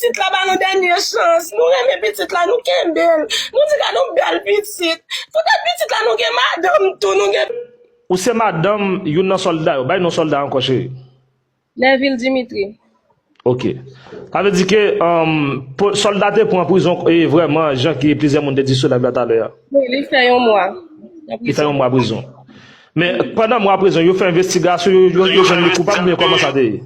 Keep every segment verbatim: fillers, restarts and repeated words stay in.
pitit la ba nou dènye chans. Nou renmen pitit la, nou kenbe l. Nou di gade yon bèl pitit. Poutèt pitit la, nou gen madanm tou, nou gen Ou se madanm youn nan sòlda yo. Bay non sòlda ankò, cheri. Neville Dimitri. Ok. Sa vle di ke um, sòlda te pran prizon e vrèman, jan ke plizyè moun te di sou live la talè a. Wi, li fè yon mwa. Li fè yon mwa prizon. Men pandan mwa prizon, yo fè envestigasyon, yo, yo, yo jwenn li koupab, men kòman sa te ye?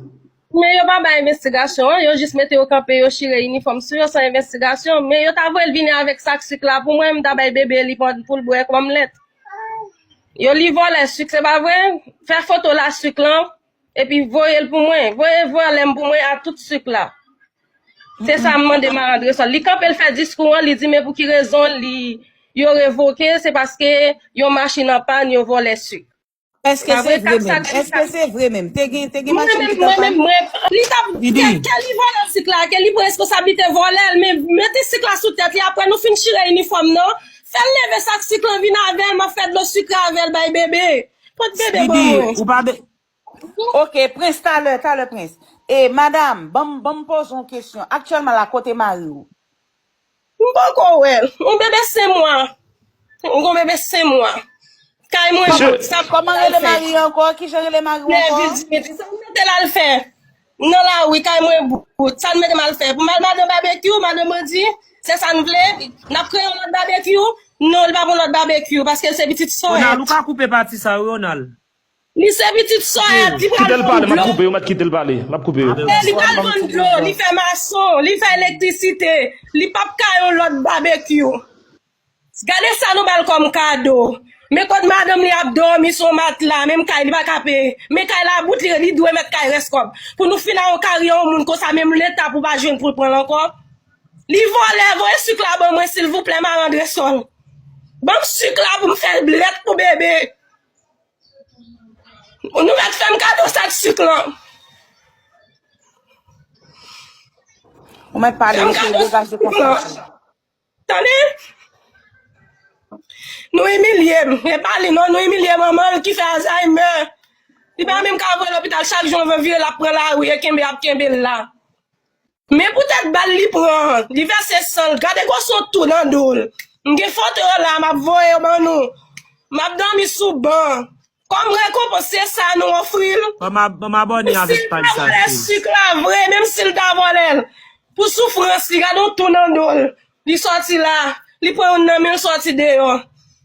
Men yo pa bay envestigasyon an, yo jis mete yo kanpe, yo chire inifòm sou yo san envestigasyon. Men yo ta voye l vini avèk sak sik la pou mwen, m ta bay bebe li pou l bwè kòm lèt. Yo li vòlè sik, se pa vre? Fè foto la sik lan, epi voye l pou mwen. Voye vòlè m pou mwen a tout sik la. Se sa m mande Marandresol. Li kanpe, l fè diskou an, li di men pou ki rezon li yo revoke, se paske yon machin an pàn, yo vòlè sik. Èske se vre menm? Èske se vre menm? Te gen, te gen machin ki t ap pale? Li t ap ke li vòlè sik la, ke li pran responsablite vòlè l, men mete sik la sou tèt li, apre nou fin chire inifòm nan, fè l leve sak sik lan vin avè l, m ap fè dlo sikre avè l bay bebe. Pot bebe ban mwen. Ou pa be... Ok, Prince, talè, talè, Prince. E, madanm, ban m, ban m poze yon kesyon. Aktyèlman la, kote mari w? M poko wè l. Yon bebe senk mwa. M gon bebe senk mwa. Kay mwen bout, sa m... Kòman rele mari ankò? Kijan rele mari ankò? Neville Dimitri, sa m mete l al fè nan lari, kay mwen bout, sa l mete m al fè? Pou m al madan babekyou, madan bandi, se sa n vle? N ap kreye yon lòt babekyou? Non, li pa pou lòt babekyou, paske l se pitit sòyèt. Ronald, ou ka koupe pati sa wi, Ronald. Li se pitit sòyèt, li pral vann dlo. Kite l pale, m ap koupe yo, m ap kite l pale, m ap koupe yo. E li pral vann dlo, li fè mason, li fè elektrisite, li p ap ka yon lòt babekyou. Gade sa nou ba l kòm kado. Men kot madanm li ap dòmi sou yon matla, menm kay li pa ka peye. Men kay la bout, li, li dwe mèt kay rès kòb. Pou nou fin a yon karyè yon moun konsa, menm leta pou pa jwenn pou l pran l ankò. Li vòlè, voye sik la ban mwen silvouplè, Marandresol. Ban m sik la pou m fè lèt pou bebe. Nou mèt fè m kado sak sik lan. Ou mèt pale, mesye, degaje konfyans ou. Tande? Nou imilye m. E pa li non, nou imilye manman l ki fè Alzheimer. Li pa menm ka voye lopital, chak jou anvan vire l ap pran lari e kenbe ap kenbe l la. Men poutèt bal li pran an, li vèse san l, gade gwo san tou nan do l. M gen foto yo la, m ap voye yo ban nou. M ap dòmi sou ban. Kòm rekonpans, se sa nou ofri l. Ban m ab-, ban m abòne avèk paj sa tou. Si l ta vòlè sik la vre, menm si l ta vòlè l, pou soufrans li, gade yon tou nan do l. Li sòti la, li pran youn nan men l sòti deyò.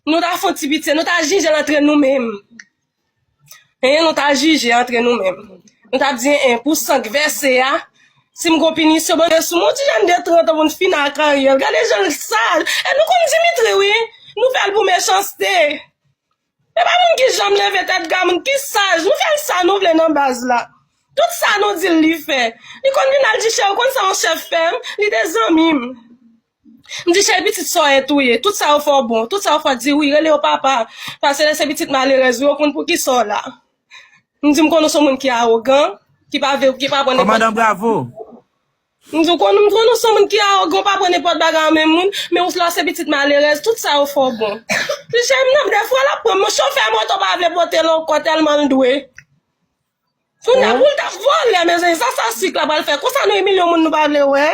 Nou ta fè yon ti pitye, nou ta jije l antre nou menm. Hein, nou ta jije antre nou menm. Nou ta di, hein, pou san k vèse a, si m gon pinisyon, Bondye sou mwen, yon ti jèn de trant an pou n fin a karyè l. Gade jan l saj. E nou konn Dimitri, wi. Nou fè l pou mechanste. E pa moun ki janm leve tèt, gade moun ki saj. Nou fè l sa nou vle nan baz la. Tout sa nou di l, li fè. Li konn vin al di chè, ou konn sa yon chèf fè m? Li te zanmi m. M di, cheri, pitit sa w ye tou ye. Tout sa yo fè w bon. Tout sa yo fè w di wi, rele yo papa. Paske lè se pitit malerèz ou, yo konn poukisa w la. M di, m konn ou se yon moun ki awogan, ki pa vle, ki pa pran nenpòt... Kòmandan Bravo. M di, ou konn, m konn ou se yon moun ki awogan, ou pa pran nenpòt bagay an men moun, men ou la se pitit malerèz, tout sa yo fè w bon. Di, cheri, m nan, dèfwa l ap pran m, chofè moto pa vle pote l ankò tèlman l dwe. Kounye a pou l t ap vòlè, mezanmi, sa sa sik la pral fè. Konsa nou imilye yon moun nou pa vle wè.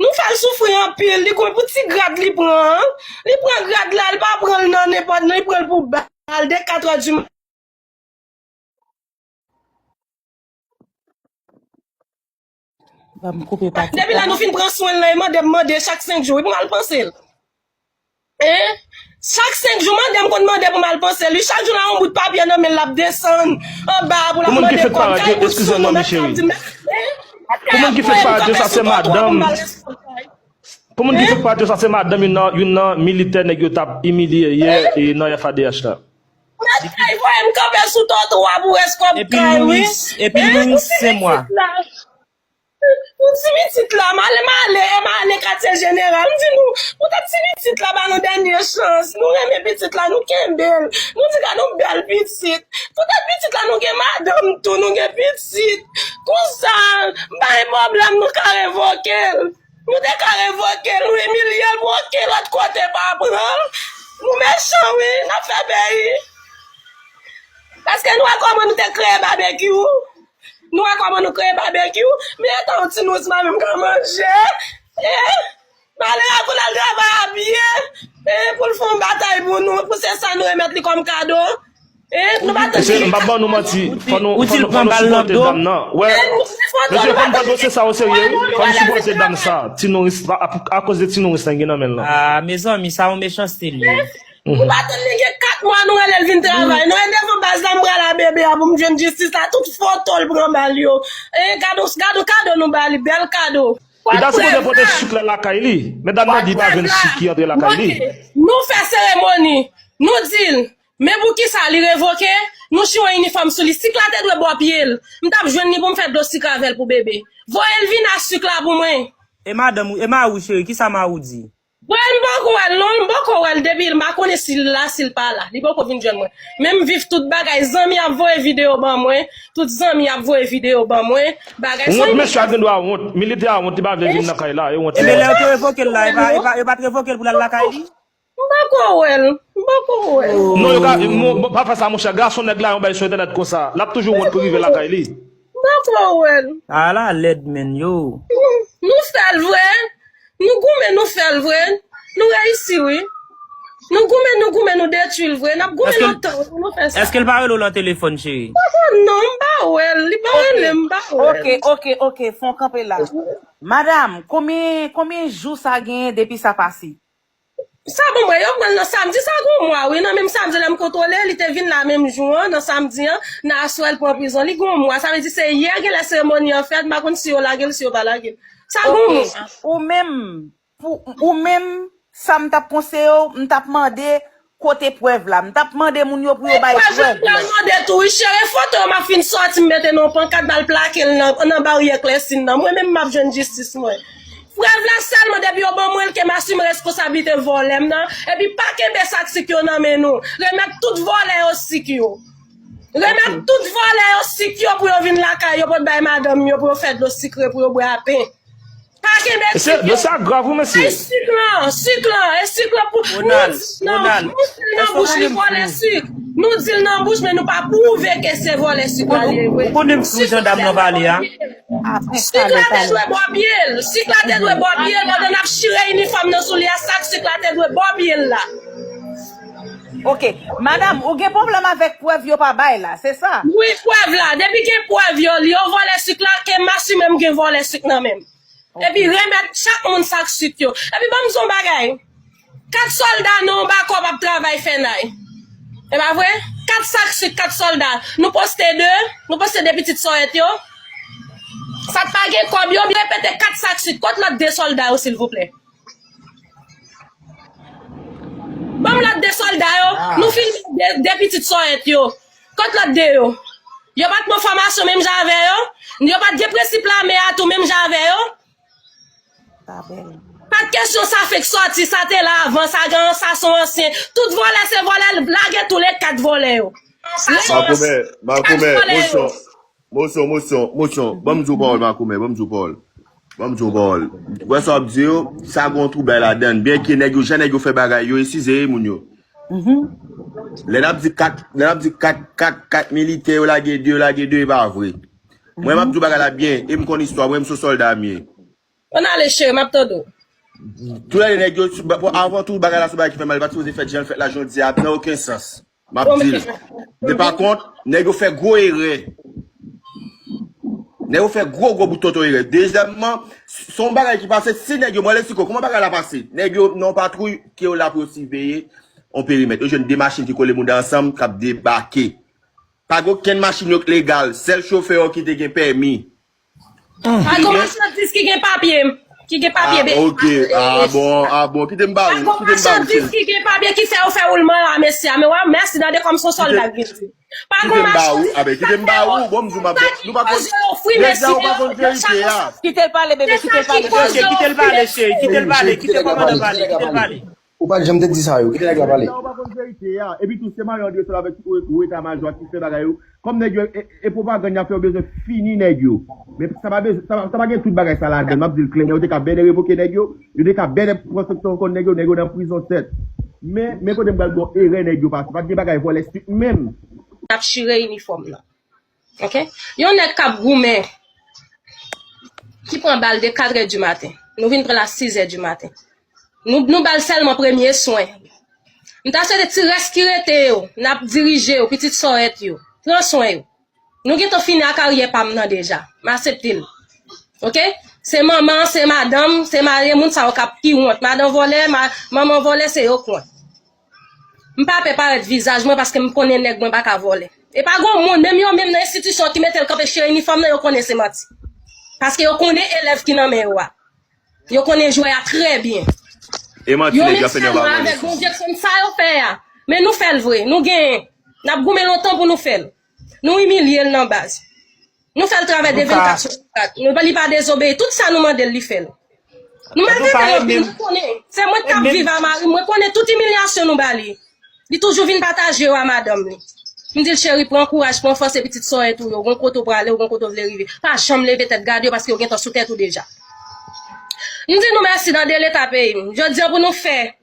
Nou fè l soufri anpil, li konn pou ti grad li pran an. Li pran grad la, li pa pran l nan nenpòt, li pran l pou bal, de katrè di maten. Ban m koupe pati. Depi lè nou fin pran swen l lan, e mande m mande chak senk jou, wi, pou m al panse l. Hein? Chak senk jou, mande m konn mande pou m al panse l. Li chak jou la yon bout papye nan men l, l ap desann anba pou l ap mande kòb. Pou moun ki fèk parèt yo, eskize non, men cheri. Pou moun ki fèk parèt yo, sa se madanm. Pou moun ki fèk parèt yo, sa se madanm youn nan, youn nan militè nèg yo t ap imilye yè e nan F A D H la. Mèt kay voye m kanpe sou twotwa pou rès kòb kay, wi. Epi Louis, epi Louis, se mwa. Pou ti pitit la, m ale, m ale, e m ale katye jeneral. M di nou, poutèt ti pitit la, ba nou dènye chans. Nou renmen pitit la, nou kenbe l. Nou di gade yon bèl pitit. Poutèt pitit la, nou gen madanm tou, nou gen pitit. Konsa, bay pwoblèm, nou ka revoke l. Nou te ka revoke l, nou imilye l, bwoke l lòt kote, pa pran l. Nou mechan, wi, n ap fè peyi. Paske nou wè kòman nou te kreye babekyou. Nou wè kòman nou kreye babekyou? Men etan yon ti nous pa menm ka manje. Eh, malere pou l al travay abye. Eh, pou l fè yon batay pou nou, pou se sa nou remèt li kòm kado. Eh, nou pa tann. Mesye, m p ap ban nou manti. Fò nou, fò nou, fò nou sipòte dam nan. Wè, mesye, fò n pran dosye sa o serye, wi. Fò nou sipòte dam sa. Ti nouris la, a, akoz de ti nouris la gen nan men l lan. Ah, mezanmi, sa yon mechanste li ye. Nou pa tann li gen kat mwa, nou rele l vin travay. Nou rele devan baz la, m pral a bebe a pou m jwenn jistis la. Tout foto l pran ba l yo. Eh, gade, gade kado nou ba li, bèl kado. Li ta sipoze pote sik la lakay li. Medam nan di pa jwenn sik ki antre lakay li. Ok. Nou fè seremoni. Nou di l, men poukisa li revoke? Nou chire yon inifòm sou li. Sik la te dwe bò pye l. M t ap jwenn li pou m fè dlo sikre avè l pou bebe. Voye l vin ak sik la pou mwen. E madanm ou, e mari w, cheri, kisa mari w di? Mwen, m poko wè l non, m poko wè l depi, m pa konnen si l la, si l pa la. Li poko vin jwenn mwen. Men m viv tout bagay, zanmi ap voye videyo ban mwen, tout zanmi ap voye videyo ban mwen, bagay sa. Wont, mesye a gen dwa wont, militè a wont, li pa vle vin nan kay la, e wont li. Ebyen, lè yo te revoke l la, e pa, e pa, yo pa t revoke l pou l al lakay li? M poko wè l, m poko wè l. Non, yo ka, mo- bon, pa fè sa, monchè. Gason nèg la, yon bay sou entènèt konsa. L ap toujou wont pou rive lakay li. M poko wè l. Ala lèd, menn, yo. Nou fè l vre. Nou goumen, nou fè l vre. Nou reyisi, wi. Nou goumen, nou goumen, nou detwi l vre. N ap goumen lontan wi pou nou fè sa. Èske l pa rele w nan telefòn, cheri? Poko non, m pa wè l. Li pa rele m, m pa wè l. Ok, ok, ok, fè w kanpe la. Madanm, konbyen, konbyen jou sa genyen depi sa pase? Sa bon, mwen, yo pran l nan samdi, sa gon mwa, wi. Nan menm samdi, lè m kontwole, li te vin la menm jou an, nan samdi an, nan aswè, l pran prizon. Li gon mwa, sa vle di se yè genlè seremoni an fèt, m pa konn si yo lage l, si yo pa lage l. Sa gon mwa. Ok. Ou menm, pou, ou menm, sa m t ap konseye w, m t ap mande kote prèv la. M t ap mande moun yo pou yo bay prèv la. Prèv la, m pral mande tou, wi, cheri, foto yo m ap fin sòti, m mete nan yon pankat, m al plake l nan, nan baryè Klèsin nan. Mwen menm, m ap jwenn jistis mwen. Prèv la sèlman depi yo ban mwen l ke m asime responsablite vòlè m nan, epi pa kenbe sak sik yo nan men nou. Remèt tout vòlè yo sik yo. Remèt tout vòlè yo sik yo pou yo vin lakay yo, pou yo bay madanm yo, pou yo fè dlo sikre, pou yo bwè a pen. Pa kenbe sik yo. Mesye, dosye a grav wi, mesye. Ay, sik lan, sik lan, e sik lan pou nou di l nan, nou di l nan bouch li vòlè sik. Nou di l nan bouch, men nou pa pwouve ke se vòlè sik la li ye vre. Ou konnen m flou jan dam nan pale a. Sik la te dwe bò pye l. Sik la te dwe bò pye l pandan n ap chire inifòm nan sou li a, sak sik la te dwe bò pye l la. Ok, madanm, ou gen pwoblèm avèk prèv yo pa bay la, se sa? Wi, prèv la. Depi gen prèv yo, yo vòlè sik la, ke m asime m gen vòlè sik nan men m. Epi remèt chak moun sak sik yo. Epi ban m di w yon bagay. Kat sòlda nan yon bakòp ap travay fènay. E pa vre? Kat sak sik, kat sòlda. Nou poste de, nou poste de pitit sòyèt yo. Sa k pa gen kòb yo, repete kat sak sik. Kot lòt de sòlda yo, silvouplè? Ban m lòt de sòlda yo. Nou filme de, de pitit sòyèt yo. Kot lòt de yo? Yo pa t pran fòmasyon menm jan avè yo? Yo pa t gen prensip lame a tou menm jan avè yo? Pa t kesyon sa fenk sòti, sa te la avan, sa gen, sa se yon ansyen. Tout vòlè se vòlè, lage tou le kat vòlè yo. Sa se yon ansyen. Makomè, makomè, kat vòlè yo. Mosyon, mosyon, mosyon, mosyon. Ban m di w pawòl, makomè, ban m di w pawòl. Ban m di w pawòl. Ou wè sa w ap di yo, sa gen yon twoubay ladan l. Byenke nèg yo, jan nèg yo fè bagay yo, e size moun yo. Lè n ap di kat, lè n ap di kat, kat, kat militè yo lage de, yo lage de, e pa vre. Mwen, m ap di w bagay la byen, e m konn istwa, mwen, m se yon sòlda m ye. Ann ale, cheri, m ap tande w. Tou lè de nèg yo, avan tou, bagay la se yon bagay ki fè mal, li pa t sipoze fèt jan l fèt la, jodi a, nan okenn sans. M ap di l. Men pa kont, nèg yo fè gwo erè. Nèg yo fè gwo, gwo bout tonton erè. Dezyèmman, se yon bagay ki pase, si nèg yo, mwen, Lexiko, kòman bagay la pase? Nèg yo nan yon patwouy ke yo la pou yo siveye yon perimèt. Yo jwenn de machin ki kole moun ansanm, k ap debake. Pa gen okenn machin yo k legal. Sèl chofè yo ki te gen pèmi. Pa gen machandiz ki gen papye, ki gen papye. Ah, ok. Ah, bon, ah, bon. Kite m ba ou, kite m ba ou, cheri. Pa gen machandiz ki gen papye ki fè yo fè woulman la, mesye. Men w ap mèsi, tande kòm se yon sòlda k vin di. Pa gen machandiz ki gen papye. Kite m ba ou, kite m ba ou. Bon, m di w, m ap, nou pa konn, deja ou pa konn verite a. Kite l pale, bebe, kite l pale. Ok, kite l pale, cheri, kite l pale, kite kòmandan pale, kite l pale. Ou pa t janm te di sa yo. Kite nèg la pale. Sa ou pa konn verite a. Epi tou, se Mario Andresol avèk tout ou, ou eta majò a ki fè bagay yo. Kòm nèg yo, e, e pwopagann y ap fè, yo bezwen fini nèg yo. Men sa pa bezwen, sa pa, sa pa gen tout bagay sa ladan l. M ap di l klè, yo te ka byen revoke nèg yo. Yo te ka byen pran sanksyon kont nèg yo, nèg yo nan prizon sèt. Men, men kote m pral ba w erè nèg yo pase. Pa t gen bagay vòlè sik menm. N ap chire inifòm nan. Ok? Yon nèg k ap goumen, ki pran bal de katrè di maten. Nou vin pran l a sizè di maten. Nou, nou ba l sèlman premye swen. M ta swete ti rès ki rete yo, n ap dirije yo, pitit sòrèt yo. Pran swen yo. Nou gentan fini ak karyè pa m nan deja. M aksepte l. Ok? Se manman, se madanm, se mari moun sa yo k ap ki wont. Madanm vòlè, ma, manman vòlè, se yo k wont. M pa pè parèt vizaj mwen paske m konnen nèg mwen pa ka vòlè. E pa gon moun, menm yo menm nan enstitisyon ki mete l kanpe chire inifòm nan, yo konnen se manti. Paske yo konnen elèv ki nan men yo a. Yo konnen jwè a trè byen. E manti yo nèg yo ap fè nan ba mwen. Yo menm sèlman avèk Bondye k konn sa yo fè a. Men nou fè l vre, nou genyen. N ap goumen lontan pou nou fè l. Nou imilye l nan baz. Nou fè l travay de vennkat sou vennkat. Nou, li pa dezobeyi. Tout sa nou mande l, li fè l. Nou maltrete l anpil, nou konnen. Se mwen k ap viv a mari m, mwen konnen tout imilyasyon nou ba li. Li toujou vin pataje yo a madanm li. M di l, cheri, pran kouraj, pran fòs, se pitit sòrèt ou yo, gon kote w prale, ou gon kote w vle rive. Pa janm leve tèt gade yo, paske yo gentan sou tèt ou deja. M di nou mèsi nan de leta peyi m. Jodi a pou nou fè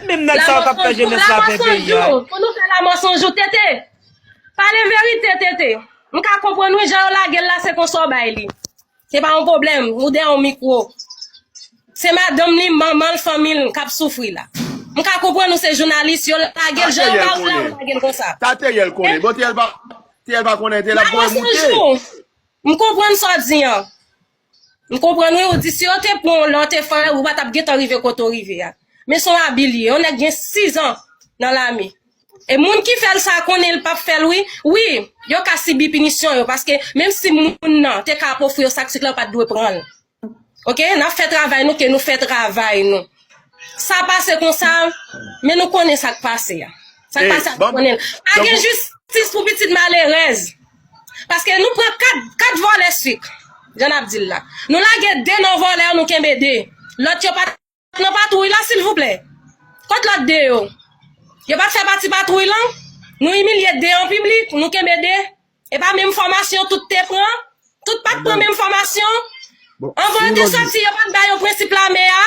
Menm nèg sa yo k ap fè jenès la fè peyi a. Pou nou fè lamò san jou, Tete. Pale verite, Tete. M ka konprann wi, jan yo lage l la, se konsa w bay li. Se pa yon pwoblèm, ou dèyè yon mikwo. Se madanm li, manman l, fanmi l k ap soufri la. M ka konprann ou se jounalis, yo lage l jan yo ba ou la, ou lage l konsa. Sa Teriel konnen. Bon, Teriel pa, Teriel pa konnen, Teriel ap voye moute. M konprann sa w di an. M konprann wi, ou di si yo te pran w lè w te fè, ou pa t ap gentan rive kote w rive a. Men se yon abi l ye, yon nèg gen sizan nan lame. E moun ki fè l sa konnen l p ap fè l wi. Wi, yo ka sibi pinisyon yo, paske menm si moun nan te ka ap ofri yo sak sik la, yo pa t dwe pran l. Ok, n ap fè travay nou, ke nou fè travay nou. Sa pase konsa, men nou konnen sa k pase a. Sa k pase a, nou konnen l. Pa gen jistis pou pitit malerèz. Paske nou pran kat, kat vòlè sik, jan n ap di l la. Nou lage de nan vòlè yo, nou kenbe de. Lòt yo pa t nan patwouy la, silvouplè. Kot lòt de yo? Yo pa t fè pati patwouy lan? Nou imilye de an piblik, nou kenbe de. E pa menm fòmasyon tout te pran? Tout pa t pran menm fòmasyon? Anvan yo te sòti, yo pa t ba yo prensip lame a?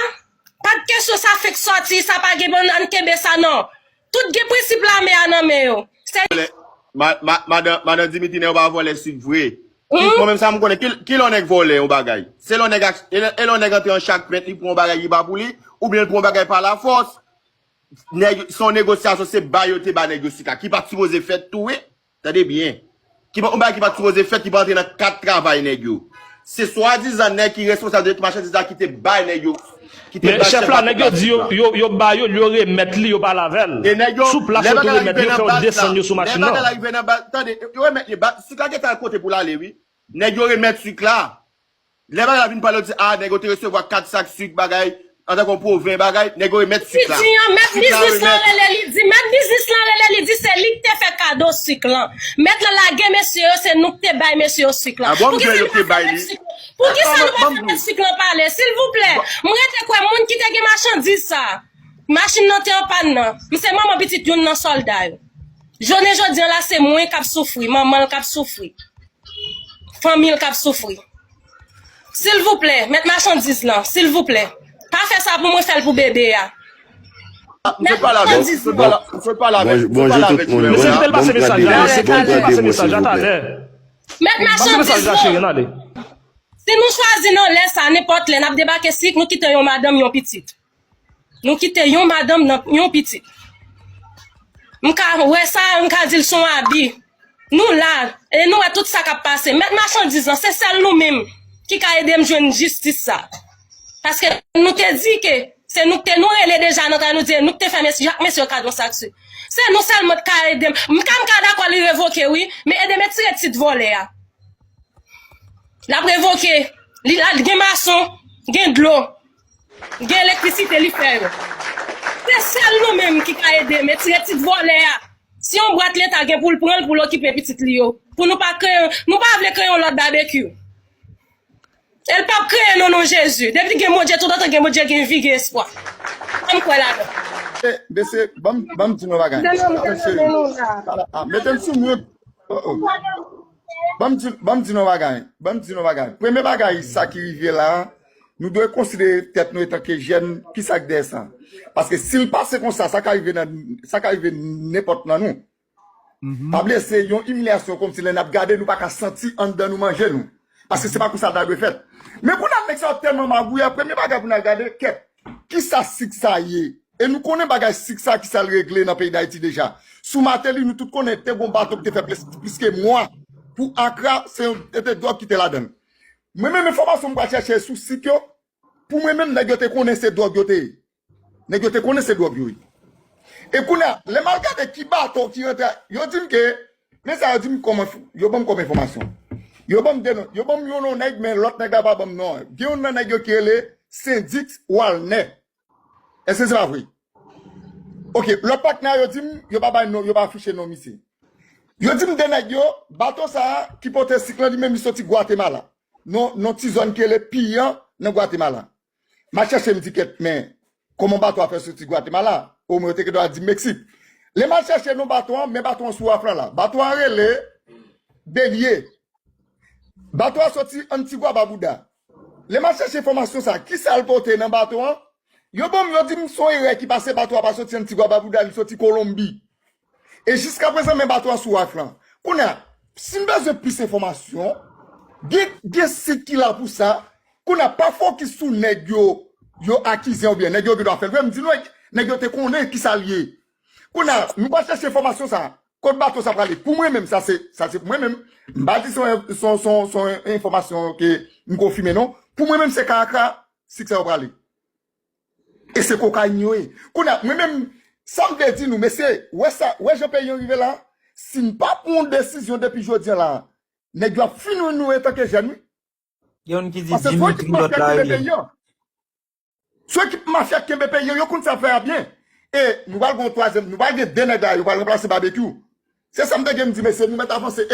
Pa t kesyon sa fenk sòti, sa pa gen bon, ann kenbe sa non. Tout gen prensip lame a nan men yo. Se Madan Dimitri, nèg yo pa vòlè sik vre. Ki, mwen menm sa m konnen, ki, ki lè yon nèg vòlè yon bagay? Se lè yon nèg, e lè yon nèg antre an chak pent, li pran yon bagay ki pa pou li, oubyen li pran yon bagay pa lafòs. Nèg, se yon negosyasyon, se bay yo te ba nèg yo sik la, ki pa t sipoze fèt tou, wi. Tande byen. Ki pa, yon bagay ki pa t sipoze fèt, ki pa antre nan kad travay nèg yo. Se swadizan nèg ki responsab de machandiz la ki te bay nèg yo, ki te bay chèf la tout la sik la. Men chèf la, nèg yo di yo, yo, yo ba yo l, yo remèt li, yo pale avè l. E nèg yo, sou plas yo tou remèt li, yo fè yo desann yo sou machin nan. Lè bagay la rive nan baz, tande, yo remèt li, sik la gentan al kote pou l ale, wi. Nèg yo remèt sik la. Lè bagay la vin pale, yo di, a, nèg yo te resevwa kat sak sik, bagay, antanke yon pwoven, bagay, nèg yo remèt sik la. Li di an, mèt biznis lan rele, li di, mèt biznis lan rele, li di se li k te fè kado sik lan. Mèt lan lage mesye yo, se nou k te bay mesye yo sik lan. Poukisa nou pa fè mèt sik lan? Poukisa nou pa fè mèt sik lan pale? Silvouplè, m rete kwè moun ki te gen machandiz sa, machin nan te an pàn nan. M se manman pitit youn nan sòlda yo. Jounen jodi an la, se mwen k ap soufri, manman l k ap soufri. Fanmi l k ap soufri. Silvouplè, mèt machandiz lan, silvouplè. Pa fè sa pou mwen, fè l pou bebe a. Mèt machandiz lan. Bonjou tout moun. Mesye, kite l pase mesaj la, mesye, kite l pase mesaj la talè. Mèt machandiz lan. Si nou chwazi nan lè sa, nenpòt lè, n ap debake sik, nou kite yon madanm, yon pitit. Nou kite yon madanm nan yon pitit. M ka wè sa, m ka di l se yon abi. Nou la, e nou wè tout sa k ap pase. Mèt machandiz lan, se sèl nou menm ki ka ede m jwenn jistis sa. Paske nou te di ke se nou k te, nou rele deja nan travay, nou di nou k te fè mesye, ak mesye yo ka dwe sak sik. Se nou sèlman k ka ede m. M ka, m ka dakò li revoke, wi, men ede m retire tit vòlè a. L ap revoke. Li la, gen mason, gen dlo, gen elektrisite, li fè yo. Se sèl nou menm ki ka ede m retire tit vòlè a. Si yon bwat leta gen pou l pran l pou l okipe pitit li yo. Pou nou pa kreye, nou pa vle kreye yon lòt babekyou. E l p ap kreye non, non Jezi. Depi gen Bondye, toutotan gen Bondye, gen vi, gen espwa. Ann kwè ladan. Eh, mesye, ban m, ban m di nou bagay. Mesye, mesye, ah, mete m sou mute. Oh, oh. Ban m di, ban m di nou bagay. Ban m di nou bagay. Premye bagay, sa ki rive la, nou dwe konsidere tèt nou etanke jèn, ki sa k dèyè sa. Paske si l pase konsa, sa ka rive nan, sa ka rive nenpòt nan nou. Pa bliye, se yon imilyasyon kòmsi lè n ap gade, nou pa ka santi anndan nou manje nou. Paske se pa konsa l ta dwe fèt. Men kounye a, nèg sa yo tèlman magouya, premye bagay pou n al gade, kèt, kisa sik sa ye? E nou konnen bagay sik sa, kisa l regle nan peyi Dayiti deja. Sou Martelly, nou tout konnen, te gon bato ki te fè plis, plis ke mwa pou Akra, se yon, se te dwòg ki te ladan l. Mwen menm enfòmasyon m pral chèche sou sik yo, pou mwen menm, nèg yo te konnen se dwòg yo te ye. Nèg yo te konnen se dwòg yo ye. E kounye a, lè m al gade ki bato ki rantre, yo di m ke, men sa yo di m kòman, yo ban m kòm enfòmasyon. Yo ban m de non, yo ban m yon non nèg, men lòt nèg la pa ban m non an. Gen youn nan nèg yo ki rele Sendix Walner. Èske se pa vre? Ok, lòt patnè yo di m, yo pa bay non, yo pa afiche non misye. Yo di m de nèg yo, bato sa a ki pote sik lan, li menm li soti Gwatemala. Non, non ti zòn ki rele Piyan nan Gwatemala. M al chèche, m di kèt, men kòman bato a fè soti Gwatemala? Omwen yo te gen dwa di Meksik. Lè m al chèche non bato an, men bato an sou waf lan la. Bato an rele Belye. Bato a soti Antigua Barbuda. Lè m al chèche enfòmasyon sa, kisa l pote nan bato an? Yo ban m, yo di m se yon erè ki pase, bato a pa soti Antigua Barbuda, li soti Kolonbi. E jiska prezan, men bato a sou waf lan. Kounye a, si n bezwen plis enfòmasyon, gen, gen sit ki la pou sa. Kounye a, pa fokis sou nèg yo, yo akize oubyen nèg yo gen dwa fè l vre. M di nou, nèg yo te konnen kisa l ye. Kounye a, nou pral chèche enfòmasyon sa. Kot bato sa prale? Pou mwen menm, sa se, sa se pou mwen menm. M pa di se yon, se yon, se yon, se yon enfòmasyon ke m konfime non. Pou mwen menm, se Akra sik sa yo prale. E se kokayin yo ye. Kounye a, mwen menm, sa m vle di nou, mesye, wè sa, wè jan peyi an rive la, si n pa pran yon desizyon depi jodi an la, nèg yo ap fini nou antanke jèn, wi. Gen youn ki di Paske se yon Dimitri, ekip lòt mafya la ki kenbe rele. peyi an. Se yon ekip mafya ki kenbe peyi an, yo konn sa fè a byen. E nou pral gen yon twazyèm, nou pral gen de nèg la, yo pral ranplase Babekyou. Se sa m te gen m di, mesye, nou mèt avanse.